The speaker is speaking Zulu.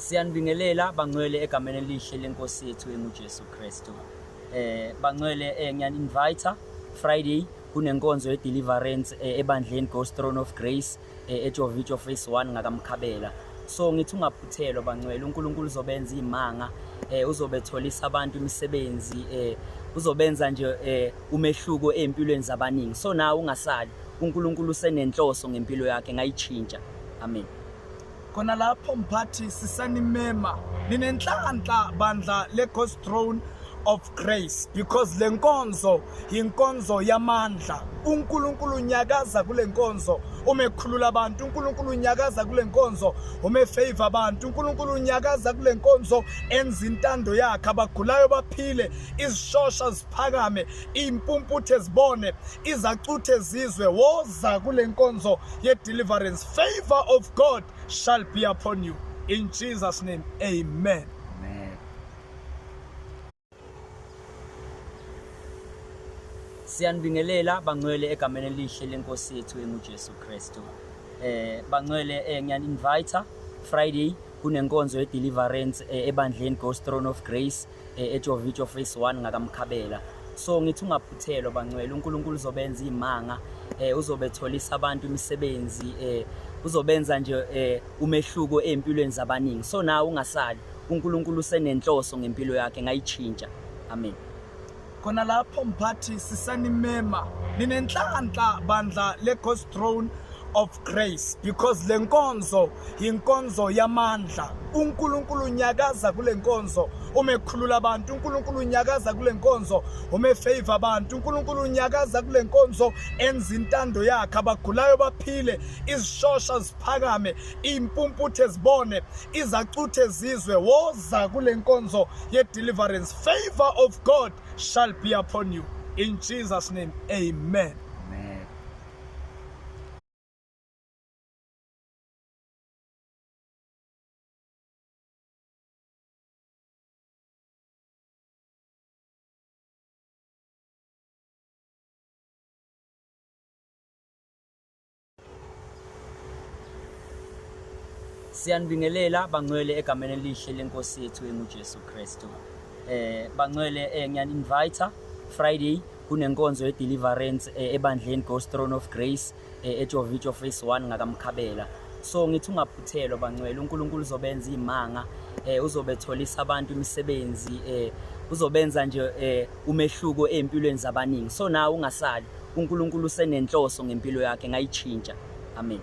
Siyanibingelela bangcwele egameni elihle lenkosi yethu enguJesu Kristu. Bangcwele ngiyani invite Friday kunenkonzo ye deliverance ebandleni Ghost Throne of Grace eJovijo Phase 1 ngakamkhabela. So ngithi ungaphuthelwa bangcwele uNkulunkulu uzobenza imanga uzobetholisa abantu imisebenzi uzobenza nje umehluko empilweni zabaningi. So nawe ungasali uNkulunkulu usenenhloso ngempilo yakhe ngayichintsha. Amen. Khona lapho mphathi sisanimema ninenhlanhla bandla le-God's Throne of Grace because le nkonzo yinkonzo yamandla. uNkulunkulu unyakaza kule nkonzo uma ekhulula abantu, uNkulunkulu unyakaza kule nkonzo uma efavor abantu, uNkulunkulu unyakaza kule nkonzo enza intando yakhe, abagulayo baphile, izishosha ziphakame, impumputhe zibone, izacuthe zizwe. Woza kule nkonzo ye-deliverance. Favor of God shall be upon you in Jesus name, amen. Amen. Siyanibingelela bangcwele egameni elihle lenkosi yethu enguJesu Kristu. Bangcwele ngiyani invite Friday kunenkonzo ye deliverance ebandleni Ghost Throne of Grace eJovijo Phase 1 ngakamkhabela. So ngithi ungaphuthelwa bangcwele uNkulunkulu uzobenza imanga uzobetholisa abantu imisebenzi uzobenza nje umehluko empilweni zabaningi. So nawe ungasali uNkulunkulu usenenhloso ngempilo yakhe ngayichintsha. Amen. Khona lapho mphathi sisanimema ninenhlanhla bandla le-God's Throne of Grace because le nkonzo yinkonzo yamandla. uNkulunkulu unyakaza kule nkonzo uma ekhulula abantu, uNkulunkulu unyakaza kule nkonzo uma efavor abantu, uNkulunkulu unyakaza kule nkonzo enza intando yakhe, abagulayo baphile, izishosha ziphakame, impumputhe zibone, izacuthe zizwe. Woza kule nkonzo ye-deliverance. Favor of God shall be upon you in Jesus name, amen. Amen. Siyanibingelela bangcwele egameni elihle lenkosi yethu enguJesu Kristu. Bangcwele ngiyani invite Friday kunenkonzo ye deliverance ebandleni Ghost Throne of Grace eJovijo Phase 1 ngakamkhabela. So ngithi ungaphuthelwa bangcwele uNkulunkulu uzobenza imanga uzobetholisa abantu imisebenzi uzobenza nje umehluko empilweni zabaningi. So nawe ungasali uNkulunkulu usenenhloso ngempilo yakhe ngayichintsha. Amen.